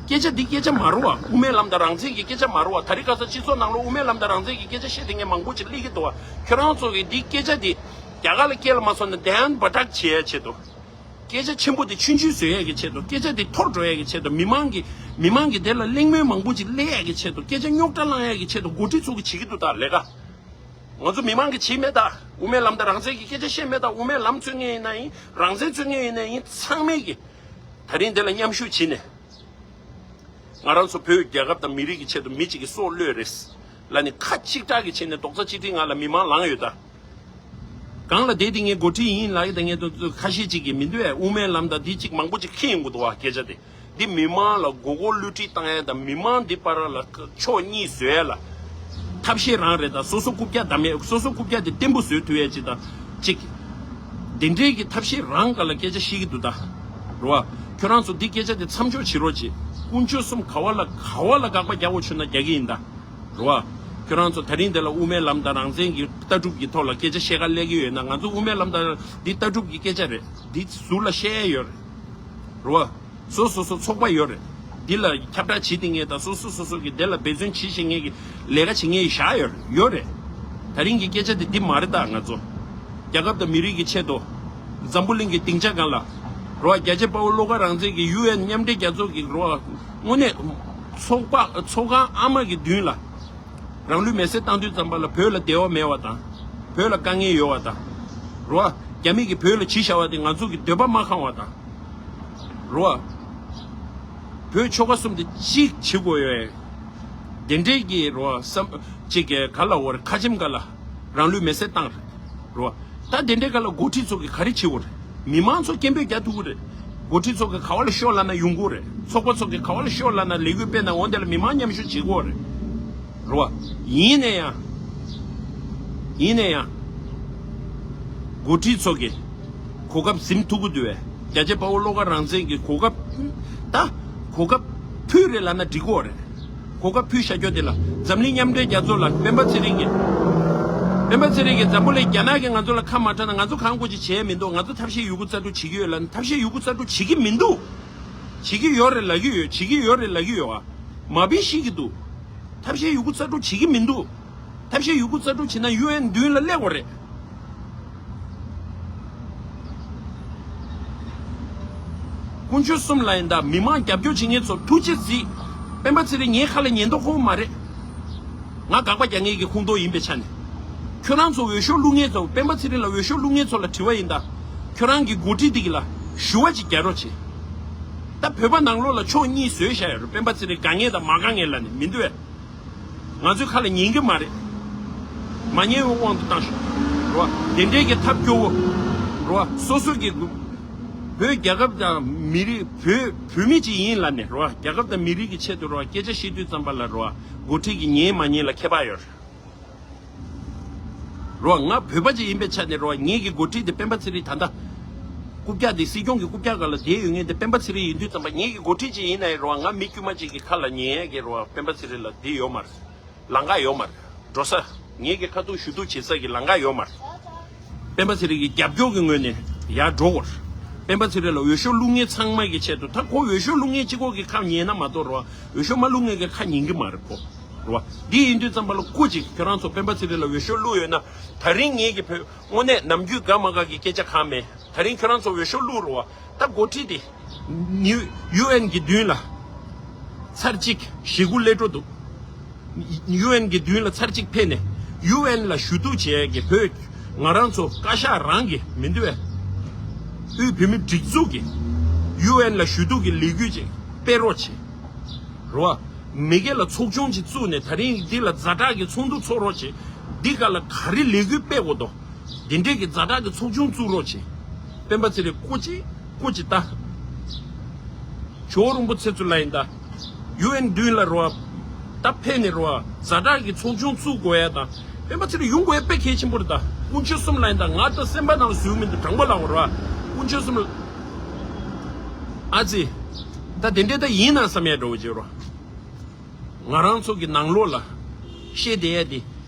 སྐད་ཆ་འདི་སྐད་ཆ་མ་རུ་བ། དབུ་མའི་ལམ་དང་རང་བཙན་གྱི་སྐད་ཆ་མ་རུ་བ། ད་རེས་ཁ་སང་སྤྱི་ཚོགས་ནང་ལ་དབུ་མའི་ལམ་དང་རང་བཙན་གྱི་སྐད་ཆ་བཤད་དེ་ངས་མང་པོ་ཅིག་སླེབས་ཀྱི་འདུག་བ། ཁྱོད་རང་ཚོ་གིས་འདི་སྐད་ཆ་འདི་རྒྱ་གར་ལ་སྐད་ལ་མ་སོང་ན་དེ་ཡང་འབའ་ཏག་བྱེད་ཡ་ཆེད་དུ། སྐད་ཆ་ཆེན་པོ་དེ་ཆུང་ཆུང་བཟོ་ཡ་གི་ཆེད་དུ། སྐད་ཆ་དེ་འཐོར་འགྲོ་ཡ་གི་ཆེད་དུ། མི་མང་གི་མི་མང་གི་དེ་ལ་གླེང་མོལ་མང་པོ་ཅིག་སླེབས་ཡ་གི་ཆེད་དུ། སྐད་ཆ་རྙོག་དྲ་བསླང་ཡ་གི་ཆེད་དུ་འགོ་ཁྲིད་ཚོ་གིས་བྱེད་ཀྱི་འདུག་ད་ལས་ཀ། ང་ཚོ་མི་མང་གིས་བྱེད་མེད་ད། དབུ་མའི་ལམ་དང་རང་བཙན་གྱི་སྐད་ཆ་བཤད་མེད་ད། དབུ་མའི་ལམ་རྩོད་མཁན་ཡིན་ན་ཡིན། རང་བཙན་རྩོད་མཁན་ཡིན་ན་ཡིན། ཚང་མས་ཀྱི་ད་རིང་འདི་ལ་མཉམ་ཞུགས་བྱས་ནས། ང་རང་ཚོ་བོད་རྒྱལ་ཁབ་དང་མི་རིགས་ཀྱི་ཆེད་དུ་མི་གཅིག་གི་སྲོག་བློས་རེད་ལབ་ནས་ཁ་གཅིག་གྲགས་ཀྱིས་བྱས་ནས་རྡོག་རྩ་གཅིག་སྒྲིལ་ངང་ལ་མི་མང་ལངས་ཡོད་ད། གང་ལ་བསྡད་དེ་ངས་འགོ་ཁྲིད་ཡིན་ལབ་ཡོད་ད། ངས་ཁ་ཤས་གཅིག་གིས་མི་འདུག་ཨེ། དབུ་མའི་ལམ་དང་འདི་གཅིག་མང་པོ་ཅིག་ཁེངས་ཡོང་གི་འདུག་བ་སྐད་ཆ་དེ། འདི་མི་མང་ལ་མགོ་སྐོར་བསླུ་བྲིད་བཏང་ཡས་དང་། མི་མང་འདི་བར་ལ་ཕྱོགས་གཉིས་བཟོ་ཡས་ལ་ཐབས་ཤེས་རང་རེད། ད་སོ་སོ་རྐུབ་བཀྱག་བསྡམ་ཡས། སོ་སོ་རྐུབ་བཀྱག་དེ་བརྟན་པོ་བཟོ་ཐུབ་ཡས་ཅིག་དང་གཅིག་དེ་འདྲའི་གི་ཐབས་ཤེས་རང་ག་ལ་སྐད་ཆ་བཤད་ཀྱི་འདུག་ད། རེད་བ། ཁྱོད་རང་ཚོ་འདི་སྐད་ཆ་དེ་མཚམས་འཇོག་བྱེད་རོགས་བྱེད། དཀོན་མཆོག་གསུམ་ག་བ་ལ་ག་བ་ལ་དགག་པ་རྒྱག་དགོས་བྱུང་ན་རྒྱག་གི་ཡིན་ད། རེད་བ། ཁྱོད་རང་ཚོ་ད་རིང་འདི་ལ་དབུ་མའི་ལམ་དང་རང་བཙན་གྱི་ལྟ་གྲུབ་ཀྱི་ཐོག་ལ་སྐད་ཆ་བཤད་ག་སླེབས་ཀྱི་ཡོད་ན། ང་ཚོ་དབུ་མའི་ལམ་དང་འདི་ལྟ་གྲུབ་ཀྱི་སྐད་ཆ་རེད། འདི་ཟུར་ལ་བཤད་ཡས་ཡོད་རེད། རེད་བ། སོ་སོ་སོ་ཚོགས་པ་ཡོད་རེད། འདི་ལ་ཁྱབ་བསྒྲགས་བྱེད་བསྡད་མཁན་དང་། སོ་སོ་སོ་སོ་གི་དེ་ལ་འབད་བརྩོན་བྱེད་བཞིན་མཁན་གྱི་ལས་ཀ་བྱེད་མཁན་བཞག་ཡོད་རེད། ཡོད་རེད། ད་རིང་གི་སྐད་ཆ་དེ་འདི་མ་རེད་ད། ང་ཚོ་རྒྱལ་ཁབ་དང་མི་རིགས་ཀྱི་ཆེད་དུ། འཛམ་བུ་གླིང་གི་སྡིངས་ཆ་སྒང་ལ། རེད་བ། རྒྱལ་གཅེས་དཔའ་བོ་བློ་དགའ་རང་བཙན་གྱི་ཡུ་ཨེན་མཉམ་འབྲེལ་རྒྱལ་ཚོགས་ཀྱི། རེད་བ། དངོས་གནས་ཚོགས་པ་ཚོགས་ཁང་ཨ་མ་གི་མདུན་ལ། རང་ལུས་མེར་སྲེག་བཏང་དུས་ཙམ་པ་ལ་བོད་ལ་བདེ་བ་མེད་པ་དང་། བོད་ལ་དཀའ་ངལ་ཡོད་པ་དང་། རེད་བ། རྒྱ་མི་གིས་བོད་ལ་བྱས་བཞག་པ་དེ་ང་ཚོ་གི་འདོད་པ་མ་ཁེངས་པ་དང་། རེད་བ། བོད་ཆོལ་ཁ་གསུམ་དེ་གཅིག་བྱེད་དགོས་ཡོད། དེ་འདྲའི་གི། རེད་བ། བསམ་གཅིག་གི་ག་ལ་འོ་རེད། ཁ་ཆེམས་ག་ལ་རང་ལུས་མེར་སྲེག་བཏང་རེད། རེད་བ། ད་དེ་འདྲའི་ག་ལ་འགོ་ཁྲིད་ཚོ་གིས་ག་རེ་བྱེད་དགོས་རེད། མི་མང་ཚོ་སྐད་འབོད་རྒྱག་ཐུབ་ཀྱི་རེད། འགོ་ཁྲིད་ཚོ་གིས་ག་བ་ལ་ཤོག་ལབ་ན་ཡོང་གི་རེད། ཚོགས་པ་ཚོ་གིས་ག་བ་ལ་ཤོག་ལབ་ན་ལས་འགུལ་སྤེལ་ན་འོ་དེ་ལ་མི་མང་མཉམ་ཞུགས་བྱེད་དགོས་རེད། རེད་བ། ཡིན་ན་ཡང་། ཡིན་ན་ཡང་། འགོ་ཁྲིད་ཚོ་གིས་གོ་སྐབས་ཟིན་ཐུབ་ཀྱི་འདུག་བས། རྒྱལ་གཅེས་དཔའ་བོ་བློ་དགའ་རང་བཙན་གྱི་གོ་སྐབས། ད་གོ་སྐབས་ཕུལ་རེད་ལབ་ན་འགྲིག་གི་རེད། གོ་སྐབས་ཕུལ་བཞག་རྒྱུ་དེ་ལ། འཛམ་གླིང་མཉམ་འབྲེལ་རྒྱལ་ཚོགས་ལ། སྤེན་པ་ཚེ་རིང་གིས། སྤེན་པ་ཚེ་རིང་གིས་འཛམ་བུ་གླིང་རྒྱ་ནག་གིས་ང་ཚོ་ལ་ཁ་མ་གྲགས་ན། ང་ཚོ་གང་དགོས་ཅིག་བྱས་མི་འདུག་ང་ཚོ་ཐབས་ཤེས་ཡོད་རྒུ་རྩལ་སྤྲུགས་བྱེད་ཀྱི་ཡོད་ལབ་ན། ཐབས་ཤེས་ཡོད་རྒུ་རྩལ་སྤྲུགས་བྱེད་ཀྱི་མི་འདུག་བྱེད་ཀྱི་ཡོད་རེད་ལབ་ཀྱི་ཡོད། བྱེད་ཀྱི་ཡོད་རེད་ལབ་ཀྱི་ཡོད། ཨ། མ་འབད་ཤེས་ཀྱི་འདུག་ཐབས་ཤེས་ཡོད་རྒུ་རྩལ་སྤྲུགས་བྱེད་ཀྱི་མི་འདུག་ཐབས་ཤེས་ཡོད་རྒུ་རྩལ་སྤྲུགས་བྱེད་ན་ཡུ་ཨེན་མདུན་ལ་སླེབས་དགོས་རེད། དཀོན་མཆོག་གསུམ་ལ་ཡིན་ད། མི་མང་རྒྱབ་སྐྱོར་བྱེད་མཁན་ཚོ་ཐུགས་རྗེ་གཟིགས། སྤེན་པ་ཚེ་རིང་ངའི་ཁ་ལ་ཉན་མདོག་ཁུག་མ་རེད། ང་དགག་པ་རྒྱག་མཁན་གྱི་ཁོངས་གཏོགས་ཡིན་པའི་ཆ་ནས། ཁྱོད་རང་ཚོ་འོས་ཤོག་བླུག་མཁན་ཚོ། སྤེན་པ་ཚེ་རིང་ལ་འོས་ཤོག་བླུག་མཁན་ཚོ་ལ་དྲི་བ་ཡིན་ད། ཁྱོད་རང་གི་འགོ་ཁྲིད་འདི་གི་ལ་ཞུ་བ་ཅིག་རྒྱག་རོགས་བྱེད། ད་བོད་པ་ནང་ལོགས་ལ་ཕྱོགས་གཉིས་བཟོས་བཞག་ཡོད་རེད། སྤེན་པ་ཚེ་རིང་དགའ་མཁན་དང་མ་དགའ་མཁན་ལབ་ནས། མི་འདུག་བས། ང་ཚོའི་ཁ་ལ་ཉན་གྱི་མ་རེད། མ་ཉན་པའི་དབང་དུ་བཏང་ཤོག་རེད་བ། དེ་འདྲའི་གི་ཐབས་སྐྱོ་བོ། རེད་བ། སོ་སོ་གི་བོད་རྒྱལ་ཁབ་དང་མི་རིགས། བོད་བོད་མི་ཅིག་ཡིན་ལབ་ནས། རེད་བ། རྒྱལ་ཁབ་དང་མི་རིགས་ཀྱི་ཆེད་དུ། རེད་བ། སྐད་ཆ་བཤད་དུས་ཙམ་པ་ལ། རེད་བ། འགོ་ཁྲིད་ཀྱི་ཉན་མ་ཉན་ལ་ཁྱད་པར་ཡོད་རེད། རོ། ང་བོད་པ་ཅིག་ཡིན་པའི་ཆ་ནས་རོ། ངེད་ཀྱི་འགོ་ཁྲིད་དེ་སྤེན་པ་ཚེ་རིང་ད་ལྟ། རྐུབ་བཀྱག་དེ་སྲིད་སྐྱོང་གི་རྐུབ་བཀྱག་སྒང་ལ་བསྡད་ཡོད་མཁན་དེ་སྤེན་པ་ཚེ་རིང་ཡིན་དུས་ཙམ་པ། ངེད་ཀྱི་འགོ་ཁྲིད་ཅིག་ཡིན་ན་ཡང་རོ། ང་མི་དཀྱུས་མ་ཅིག་གི་ཁ་ལ་ཉན་ཡས་ཀྱི་རོ། སྤེན་པ་ཚེ་རིང་ལ་འདི་ཡོད་མ་རེད། ལམ་ཁ་ཡོད་མ་རེད། འགྲོ་ས། ངེད་ཀྱི་ཁ་ཐུག་ཞུ་གཏུག་བྱེད་ས་ཀྱི་ལམ་ཁ་ཡོད་མ་རེད། སྤེན་པ་ཚེ་རིང་གི་རྒྱབ་སྐྱོར་གྱི་ངོས་ནས་ཡར་འགྲོ་དགོས་རེད། སྤེན་པ་ཚེ་རིང་ལ་འོས་ཤོག་བླུག་མཁན་ཚང་མ་གི་ཆེད་དུ། ད་ཁོ་འོས་ཤོག་བླུག་མཁན་གཅིག་པོ་གི་ཁ་ཉན་ན་མ་གཏོགས་རོ། འོས་ཤོག་མ་བླུག་མཁན་གྱི་ཁ་ཉན་གྱི་མ་རེད་ཁོ། རེད་བ། འདི་ཡིན་དུས་ཙམ་པ་ལ་སྐུ་མཁྱེན། ཁྱོད་རང་ཚོ་སྤེན་པ་ཚེ་རིང་ལ་འོས་ཤོག་བླུགས་ཡོད་ན། ད་རིང་ངེད་ཀྱི་བོད་དངོས་གནས་ནམ་རྒྱུན་དགའ་མ་དགའ་གི་སྐད་ཆ་གང་མེད། ད་རིང་ཁྱོད་རང་ཚོ་འོས་ཤོག་བླུགས་རོགས། ད་འགོ་ཁྲིད་དེ་ནིའུ་ཡུ་ཨེན་གྱི་མདུན་ལ་ཚར་གཅིག་ཞེ་དགུ་སླེབས་འགྲོ་འདུག་ཡུ་ཨེན་གྱི་མདུན་ལ་ཚར་གཅིག་ཕེབས་ནས་ཡུ་ཨེན་ལ་ཞུ་གཏུག་བྱེད་ཡས་ཀྱི། བོད་ང་རང་ཚོ་བཀའ་ཤག་རང་གི་མི་འདུག་བས། དབུས་བོད་མི་སྒྲིག་འཛུགས་ཀྱི་ཡུ་ཨེན་ལ་ཞུ་གཏུག་གི་ལས་འགུལ་ཅིག་སྤེལ་རོགས་བྱེད། རོ། མི་སྒེར་ལ་ཚོགས་ཆུང་ཅིག་བཙུགས་ནས། ད་རིང་འདི་ལ་ཛ་དྲག་གི་ཚོགས་འདུ་ཚོགས་རོགས་བྱེད། འདི་ག་ལ་ག་རེ་ལས་འགུལ་སྤེལ་དགོས་དོ། འདི་འདྲས་ཀྱི་ཛ་དྲག་གི་ཚོགས་ཆུང་བཙུགས་རོགས་བྱེད། སྤེན་པ་ཚེ་རིང་སྐུ་མཁྱེན། སྐུ་མཁྱེན་ད། ཇོ་བོ་རིན་པོ་ཆེ་ཚོ་ལ་ཡིན་ད། ཡུ་ཨེན་མདུན་ལ་རོ། ད་ཕེབས་ནས་རོ། ཛ་དྲག་གི་ཚོགས་ཆུང་བཙུགས་དགོས་ཡ་ད། སྤེན་པ་ཚེ་རིང་ཡོང་དགོས་ཡ་དཔེ་གལ་ཆེན་པོ་རེད་ད། དཀོན་མཆོག་གསུམ་ལ་ཡིན་ད། ང་ད་སེམས་པ་ནང་ལ་བཟོས་མི་འདུག་དྲང་པོ་ལབ་དགོས་རོ། དཀོན་མཆོག་གསུམ་ལ། ཨ་ཙི། ད་དེ་འདྲས་ད་ཡིན་ན་བསམ་ཡ་འདྲ་བོ་བྱེད་རོ། ང་རང་ཚོ་གི་ནང་ལོགས་ལ་བཤད་བསྡད་ཡ་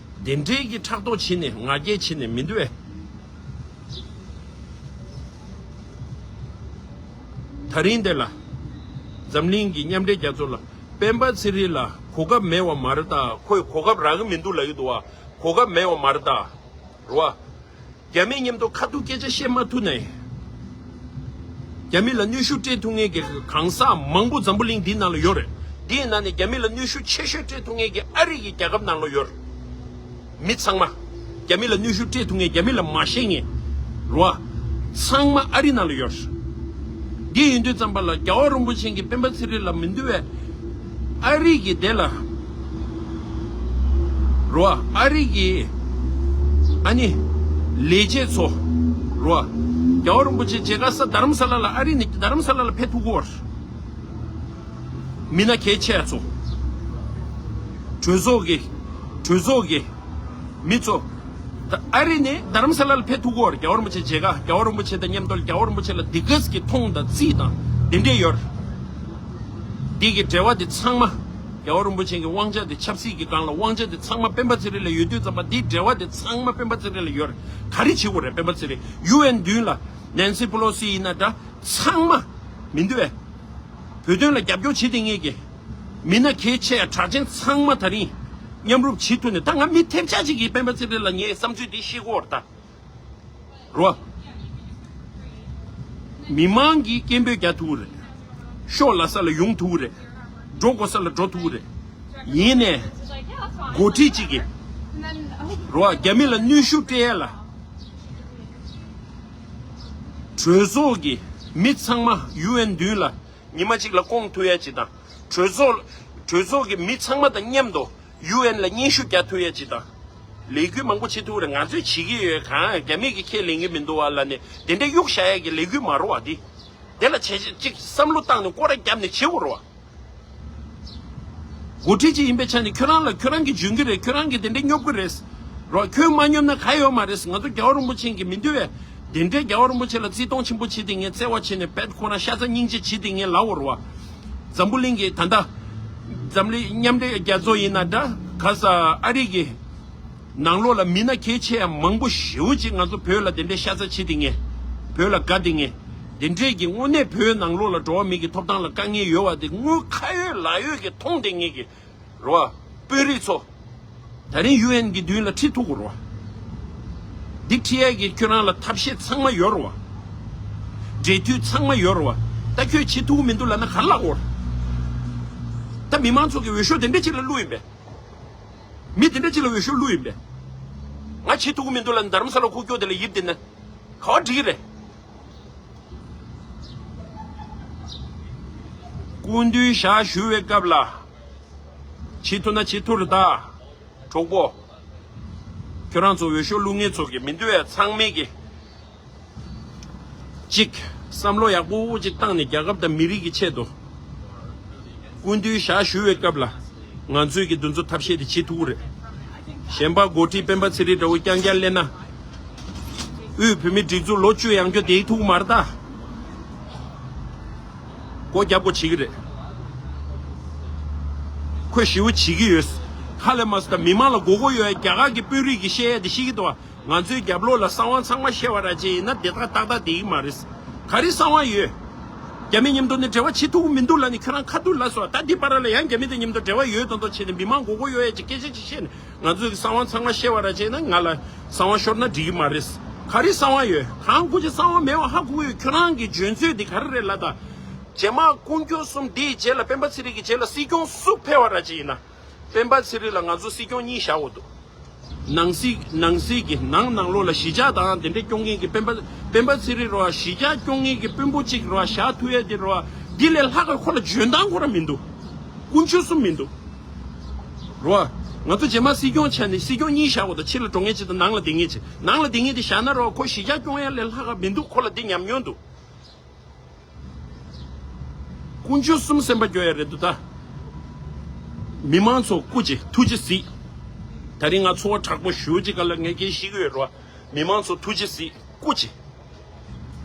དེ། དེ་འདྲས་ཀྱི་ཕྲག་དོག་བྱེད་ནས་ང་རྒྱལ་བྱེད་ནས་མི་འདུག་བས། ད་རིང་འདི་ལ། འཛམ་གླིང་གི་མཉམ་འབྲེལ་རྒྱལ་ཚོགས་ལ་སྤེན་པ་ཚེ་རིང་ལ་གོ་སྐབས་མེད་པ་མ་རེད་ད། ཁོས་གོ་སྐབས་རག་གི་མི་འདུག་ལབ་ཀྱི་འདུག་བ། གོ་སྐབས་མེད་པ་མ་རེད་ད། རེད་བ། རྒྱ་མི་མཉམ་དུ་ཁ་ཐུག་སྐད་ཆ་བཤད་མ་ཐུབ་ནའི། རྒྱ་མི་ལ་གནོན་ཤུགས་སྤྲད་ཐུབ་མཁན་གྱི་གང་ཟག་མང་པོ་འཛམ་བུ་གླིང་འདིའི་ནང་ལ་ཡོད་རེད། འདིའི་ནང་ནས་རྒྱ་མི་ལ་གནོན་ཤུགས་ཆེ་ཤོས་སྤྲད་ཐུབ་མཁན་གྱི་ཨ་རི་གི་རྒྱལ་ཁབ་ནང་ལ་ཡོད་རེད། མི་ཚང་མ། རྒྱ་མི་ལ་གནོན་ཤུགས་སྤྲད་ཐུབ་མཁན། རྒྱ་མི་ལ་མ་ཤེས་མཁན། རེད་བ། ཚང་མ་ཨ་རི་ནང་ལ་ཡོད་རེད། འདི་ཡིན་དུས་ཙམ་པ་ལ་རྒྱལ་བ་རིན་པོ་ཆེ་གིས་སྤེན་པ་ཚེ་རིང་ལ་མི་འདུག་བས། ཨ་རི་གི་དེ་ལ། རོ། ཨ་རི་གི། ཨ་ནི། ལས་བྱེད་ཚོ། རོ། རྒྱལ་བ་རིན་པོ་ཆེ་མཇལ་ཁ་ས་རྡ་རམ་ས་ལ་ལ། ཨ་རི་ནས་རྡ་རམ་ས་ལ་ལ་ཕེབས་ཐུབ་ཀྱི་ཡོད་རེད། མི་སྣ་གལ་ཆེ་ཚོ། གྲོས་ཚོགས་ཀྱི་གྲོས་ཚོགས་ཀྱི་མི་ཚོ། ད་ཨ་རི་ནས་རྡ་རམ་ས་ལ་ལ་ཕེབས་ཐུབ་ཀྱི་ཡོད་རེད། རྒྱལ་བ་རིན་པོ་ཆེ་མཇལ་ཁ། རྒྱལ་བ་རིན་པོ་ཆེ་དང་མཉམ་དུ་རྒྱལ་བ་རིན་པོ་ཆེ་ལ་འདི་གས་ཀྱི་མཐོང་དང་རྩིས་དང་དེ་འདྲས་ཡོད་རེད། འདི་གི་འབྲེལ་བ་དེ་ཚང་མ། རྒྱལ་བ་རིན་པོ་ཆེ་གི་དབང་ཆ་དེ་ཆབ་སྲིད་ཀྱི་སྒང་ལ་དབང་ཆ་དེ་ཚང་མ་སྤེན་པ་ཚེ་རིང་ལ་ཡོད་དུས་ཙམ་པ་འདི་འབྲེལ་བ་དེ་ཚང་མ་སྤེན་པ་ཚེ་རིང་ལ་ཡོད་རེད། ག་རེ་བྱེད་དགོས་རེད། སྤེན་པ་ཚེ་རིང་ཡུ་ཨེན་མདུན་ལ་ནན་སི་པེ་ལོ་སི་ཡིན་ན་འདྲ་ཚང་མ་མི་འདུག་བས། བོད་དོན་ལ་རྒྱབ་སྐྱོར་བྱེད་དེ་ངེས་ཀྱི་མི་སྣ་གལ་ཆེ་གྲགས་ཅན་ཚང་མ་ད་རིང་མཉམ་རུབ་བྱེད་ཐུབ་ནས། ད་ང་མི་ཐེབས་ཆག་ཅིག་གིས་སྤེན་པ་ཚེ་རིང་ལ་ངའི་བསམ་ཚུལ་འདི་བཤད་ཀྱི་ཡོད་རེད་ད། རོ། མི་མང་གིས་སྐད་འབོད་རྒྱག་ཐུབ་ཀྱི་རེད། ཤོག་ལབ་ས་ལ་ཡོང་ཐུབ་ཀྱི་རེད། འགྲོ་དགོས་ས་ལ་འགྲོ་ཐུབ་ཀྱི་རེད། ཡིན་ནའི་འགོ་ཁྲིད་ཅིག་གིས། རོ། རྒྱ་མི་ལ་གནོན་ཤུགས་སྤྲད་ཡ་ལ། གྲོས་ཚོགས་ཀྱི་མི་ཚང་མ་ཡུ་ཨེན་མདུན་ལ་ཉི་མ་གཅིག་ལ་བསྐོང་ཐུབ་ཡ་ཅིག་དང་། གྲོས་ཚོགས་གྲོས་ཚོགས་ཀྱི་མི་ཚང་མ་དང་མཉམ་དུ་ཡུ་ཨེན་ལ་སྙན་ཞུ་རྒྱག་ཐུབ་ཡ་ཅིག་དང་། ལས་འགུལ་མང་པོ་བྱེད་ཐུབ་རེད། ང་ཚོས་བྱེད་ཀྱི་ཡོད། གང་རྒྱ་མི་གིས་ཁས་ལེན་གྱི་མི་འདུག་བ་ལབ་ནས་དེ་འདྲའི་གཡུག་བཞག་ཡ་གི་ལས་འགུལ་མ་རེད་བ་འདི། དེ་ལ་བྱས་ཅིག་བསམ་བློ་བཏང་ནས་སྐོར་ར་བརྒྱབ་ནས་བྱེད་དགོས་རེད་བ། འགོ་ཁྲིད་ཅིག་ཡིན་པའི་ཆ་ནས་ཁྱོད་རང་ལ་ཁྱོད་རང་གིས་འཇོན་གྱི་རེད། ཁྱོད་རང་གིས་དེ་འདྲའི་སྙོབ་ཀྱི་རེད། རོ། ཁྱོད་མ་སྙོབ་ན་ག་ཡོད་མ་རེད། ང་ཚོ་རྒྱལ་བ་རིན་པོ་ཆེ་གིས་མི་འདུལ་བའི་དེ་འདྲའི་རྒྱལ་བ་རིན་པོ་ཆེ་ལ་བརྩི་མཐོང་ཆེན་པོ་བྱེད་དེ་ངས་བརྩེ་བ་བྱས་ནས་བེད་ཁོ་རང་ཤ་ཚ་སྙིང་རྗེ་བྱེད་དེ་ངས་ལབ་འོར་བ། འཛམ་བུ་གླིང་གི་ད་ལྟ་འཛམ་གླིང་མཉམ་འབྲེལ་རྒྱལ་ཚོགས་ཡིན་ན་འདྲ། ག་ས་ཨ་རི་གི་ནང་ལོགས་ལ་མི་སྣ་གལ་ཆེ་ཡང་མང་པོ་ཞེ་པོ་ཅིག་ང་ཚོ་བོད་ལ་དེ་འདྲའི་ཤ་ཚ་བྱེད་དེ་ངས། བོད་ལ་དགའ་དེ་ངས། དེ་འདྲས་ཀྱི་དངོས་གནས་བོད་ནང་ལོགས་ལ་འགྲོ་བ་མི་གི་ཐོབ་ཐང་ལ་དཀའ་ངལ་ཡོད་བ་དེ་དངོས་ཁ་ཡོད་ལག་ཡོད་ཀྱི་མཐོང་དེ་ངས་ཀྱི། རོ། དཔོན་རིགས་ཚོ། ད་རིང་ཡུ་ཨེན་གྱི་མདུན་ལ་ཁྲིད་ཐུབ་དགོས་རོ། འདི་ཁྲིད་ཡས་ཀྱི་ཁྱོད་རང་ལ་ཐབས་ཤེས་ཚང་མ་ཡོད་རོ། འབྲེལ་མཐུད་ཚང་མ་ཡོད་རོ། ད་ཁྱོད་བྱེད་ཐུབ་མི་འདུག་ལབ་ན་ག་རེ་ལབ་དགོས། ད་མི་མང་ཚོ་གི་འོས་ཤོག་དེ་འདྲ་ཅིག་ལ་བླུགས་ཡིན་པས། མི་དེ་འདྲ་ཅིག་ལ་འོས་ཤོག་བླུགས་ཡིན་པས། ང་བྱེད་ཐུབ་མི་འདུག་ལབ་ན་རྡ་རམ་ས་ལ་ཁུག་ཀྱོག་དེ་ལ་ཡིབ་དེ་ན་ག་བ་འགྲིག་གི་རེད། སྐུ་མདུན་ཞག་བཞུགས་པའི་སྐབས་ལ། བྱེད་ཐུབ་ན་བྱེད་ཐུབ་རེད་ད། གྲོགས་པོ། ཁྱོད་རང་ཚོ་འོས་ཤོག་བླུག་མཁན་ཚོ་གི་མི་འདུག་ཡ་ཚང་མས་ཀྱི། གཅིག་བསམ་བློ་ཡག་པོ་ཅིག་བཏང་ནས་རྒྱལ་ཁབ་དང་མི་རིགས་ཀྱི་ཆེད་དུ། སྐུ་མདུན་ཞག་བཞུགས་པའི་སྐབས་ལ། ང་ཚོས་ཀྱི་འདི་ཚོ་ཐབས་ཤེས་དེ་བྱེད་ཐུབ་ཀྱི་རེད། གཞན་པ་འགོ་ཁྲིད་སྤེན་པ་ཚེ་རིང་འདྲ་བོ་རྐྱང་རྐྱང་སླེབས་ན། དབུས་བོད་མིའི་སྒྲིག་འཛུགས་ལོ་བཅུ་ཡང་བསྐྱོད་བསྡད་ཐུབ་ཀྱི་མ་རེད་ད། སྒོ་རྒྱབ་དགོས་བྱེད་ཀྱི་རེད། ཁོས་ཞེ་པོ་བྱེད་ཀྱི་ཡོད། ཧ་ལས་མ་སོང་ད་མི་མང་ལ་དགོས་མཁོ་ཡོད། རྒྱ་གར་གྱི་དཔོན་རིགས་ཀྱིས་བཤད་ཡ་དེ་ཤེས་ཀྱི་འདུག་བ། ང་ཚོའི་རྒྱབ་ལོགས་ལ་གསང་བ་ཚང་མ་བཤད་པ་ར་ཅིག་ཡིན་ན་དེ་དག་ཏག་ཏག་བསྡད་ཀྱི་མ་རེད། ག་རེ་གསང་བ་ཡོད། རྒྱ་མི་མཉམ་དུ་ནས་འབྲེལ་བ་བྱེད་ཐུབ་ཀྱི་མི་འདུག་ལབ་ནས་ཁྱོད་རང་ཁ་ཐུག་ལབ་སོང་། ད་འདི་བར་ལ་ཡང་རྒྱ་མི་དང་མཉམ་དུ་འབྲེལ་བ་ཡོད་མདོག་མདོག་བྱས་ནས་མི་མང་མགོ་སྐོར་གཡོག་ཡ་ཅིག་སྐད་ཆ་ཅིག་བཤད་ནས། ང་ཚོས་གསང་བ་ཚང་མ་བཤད་པ་ར་བྱས་ན་ང་ལ་གསང་བ་ཤོར་ན་འགྲིག་གི་མ་རེད། ག་རེ་གསང་བ་ཡོད། གང་སྐུ་མཁྱེན་གསང་བ་མེད་པ་ཧ་གོ་གི་ཡོད། ཁྱོད་རང་གི་འཇོན་ཚོད་འདི་ག་རེ་རེད་ལབ་ད། རྗེས་མ་དཀོན་མཆོག་གསུམ་འདིའི་རྗེས་ལ་སྤེན་པ་ཚེ་རིང་གི་རྗེས་ལ་སྲིད་སྐྱོང་སུ་ཕེབས་པ་ར་བྱས་ཡིན་ན། སྤེན་པ་ཚེ་རིང་ལ་ང་ཚོ་སྲིད་སྐྱོང་གཉིས་བཞག་དགོས་འདུག་ནང་སྲིད་ནང་སྲིད་ཀྱི་ནང་ནང་ལོགས་ལ་གཞིས་ཆགས་དང་དེ་འདྲ་སྐྱོང་མཁན་གྱི་སྤེན་པ་སྤེན་པ་ཚེ་རིང་རོ། གཞིས་ཆགས་སྐྱོང་མཁན་གྱི་དཔོན་པོ་གཅིག་རོ་བཞག་ཐུབ་ཡ་དེ་རོ། འདི་ལས་ལྷག་ག་ཁོ་ལ་འཇོན་ཐང་ཁོ་ར་མི་འདུག་དཀོན་མཆོག་གསུམ་མི་འདུག་རོ། ང་ཚོ་རྗེས་མ་སྲིད་སྐྱོང་བྱས་ནས་སྲིད་སྐྱོང་གཉིས་བཞག་དགོས་འདུག་ཕྱི་ལ་འགྲོ་མཁན་གཅིག་དང་ནང་ལ་བསྡད་མཁན་གཅིག་ནང་ལ་བསྡད་མཁན་དེ་བཞག་ན་རོ། ཁོ་གཞིས་ཆགས་སྐྱོང་ཡ་ལས་ལྷག་ག་མི་འདུག་ཁོ་ལ་འདི་ཉམས་མྱོང་འདུག་དཀོན་མཆོག་གསུམ་སེམས་པ་སྐྱོ་ཡ་རེད་འདུག་ད། མི་མང་ཚོ་སྐུ་མཁྱེན་ཐུགས་རྗེ་གཟིགས། ད་རིང་ང་ཚོར་བ་དྲག་པོ་ཞུ་ཅིག་ག་ལ་ངས་སྐད་ཤེས་ཀྱི་ཡོད་རོ། མི་མང་ཚོ་ཐུགས་རྗེ་གཟིགས་སྐུ་མཁྱེན།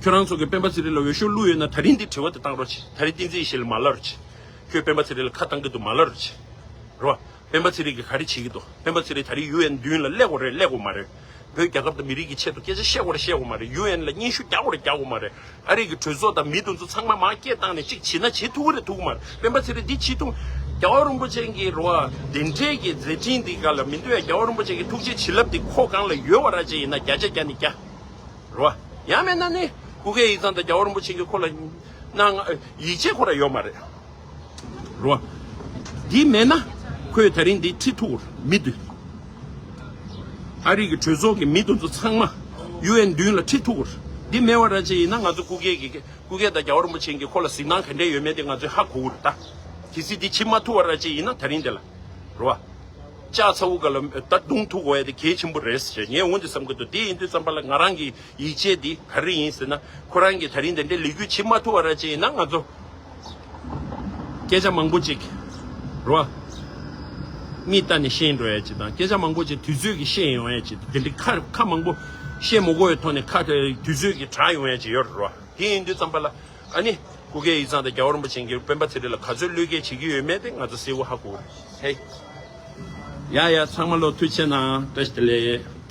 ཁྱོད་རང་ཚོ་གི་སྤེན་པ་ཚེ་རིང་ལ་འོས་ཤོག་བླུགས་ཡོད་ན་ད་རིང་འདི་དྲི་བ་དེ་བཏང་རོགས་བྱེད། ད་རིང་བསྟན་འཛིན་ཡེ་ཤེས་ལ་མ་ལབ་རོགས་བྱེད། ཁྱོད་སྤེན་པ་ཚེ་རིང་ལ་ཁ་བཏང་གི་འདུག་མ་ལབ་རོགས་བྱེད། རོ། སྤེན་པ་ཚེ་རིང་གིས་ག་རེ་བྱེད་ཀྱི་འདུག་སྤེན་པ་ཚེ་རིང་ད་རིང་ཡུ་ཨེན་མདུན་ལ་སླེབས་དགོས་རེད་སླེབས་དགོས་མ་རེད། བོད་རྒྱལ་ཁབ་དང་མི་རིགས་ཀྱི་ཆེད་དུ་སྐད་ཆ་བཤད་དགོས་རེད་བཤད་དགོས་མ་རེད། ཡུ་ཨེན་ལ་སྙན་ཞུ་རྒྱག་དགོས་རེད་རྒྱག་དགོས་མ་རེད། ཨ་རི་གི་གྲོས་ཚོགས་དང་མི་དེ་ཚོ་ཚང་མ་མར་སྐད་བཏང་ནས་གཅིག་བྱེད་ན་བྱེད་ཐུབ་ཀྱི་རེད་ཐུབ་ཀྱི་མ་རེད། སྤེན་པ་ཚེ་རིང་འདི་བྱེད་ཐུབ། རྒྱལ་བ་རིན་པོ་ཆེ་གི་རོ་བ་དེ་འདྲས་ཀྱི་མཛད་འཕྲིན་འདི་ག་ལ་མི་འདུག་ཡ། རྒྱལ་བ་རིན་པོ་ཆེ་གི་ཐུགས་རྗེ་བྱིན་རླབས་འདི་ཁོ་སྒང་ལ་ཡོད་པ་ར་ཅིག་ཡིན་ན་བརྒྱ་ཆ་བརྒྱ་ནས་བརྒྱ། རོ་བ། ཡང་མེད་ན་ནི་སྐུ་སྒེར་ཡིག་ཚང་དང་རྒྱལ་བ་རིན་པོ་ཆེ་གི་ཁོ་ལ་གནང་ཡིད་ཆེས་ཁོ་ར་ཡོད་མ་རེད། རོ། འདི་མེད་ན་ཁོས་ད་རིང་འདི་ཁྲིད་ཐུབ་མི་འདུག་ཨ་རི་གི་གྲོས་ཚོགས་ཀྱི་མི་དེ་ཚོ་ཚང་མ་ཡུ་ཨེན་མདུན་ལ་ཁྲིད་ཐུབ་འདི་མེད་པ་ར་ཅིག་ཡིན་ན་ང་ཚོ་སྐུ་སྒེར་གྱི་སྐུ་སྒེར་དང་རྒྱལ་བ་རིན་པོ་ཆེ་གི་ཁོ་ལ་གཟིགས་སྣང་ག་འདྲས་ཡོད་མེད་དེ་ང་ཚོས་ཧ་གོ་གི་རེད་ད། གལ་སྲིད་འདི་བྱེད་མ་ཐུབ་པ་ར་ཅིག་ཡིན་ན་ད་རིང་འདི་ལ། རོ། ལྕགས་ཚ་བོ་ག་ལ་ད་རྡུང་ཐུག་དགོས་ཡ་དེ་གལ་ཆེན་པོ་རེད་ཟེར་ངས་འོ་འདི་བསམ་གི་འདུག་དེ་ཡིན་དུས་ཙམ་པ་ལ་ང་རང་གི་ཡིད་ཆེས་འདི་ག་རེ་ཡིན་ཟེར་ན། ཁོ་རང་གིས་ད་རིང་དེ་འདྲའི་ལས་འགུལ་བྱེད་མ་ཐུབ་པ་ར་ཅིག་ཡིན་ན་ང་ཚོ་ སྐད་ཆ་མང་པོ་ཅིག་རོ། མིག་ལྟ་ནས་ཤེས་འགྲོ་ཡ་ཅིག་དང་། སྐད་ཆ་མང་པོ་ཅིག་དུས་ཚོད་ཀྱིས་ཤེས་ཡོང་ཡ་ཅིག་དེ་འདྲའི་ཁ་ཁ་མང་པོ་བཤད་མི་དགོས་པའི་ཐོག་ནས་ཁ་དུས་ཚོད་ཀྱིས་དྲག་ཡོང་ཡ་ཅིག་ཡོད་རེད་རོ། དེ་ཡིན་དུས་ཙམ་པ་ལ་ཨ་ནི་སྐུ་སྒེར་ཡིག་ཚང་དང་རྒྱལ་བ་རིན་པོ་ཆེ་གིས་སྤེན་པ་ཚེ་རིང་ལ་ག་ཚོད་བློས་འགེལ་བྱེད་ཀྱི་ཡོད་མེད་དེ་ང་ཚོ་གསལ་བོ་ཧ་གོ་གི་རེད། ཧེ། ཡ་ཡ། ཚང་མ་ལོ་ཐུགས་རྗེ་གནང་། བཀྲ་ཤིས་བདེ་ལེགས།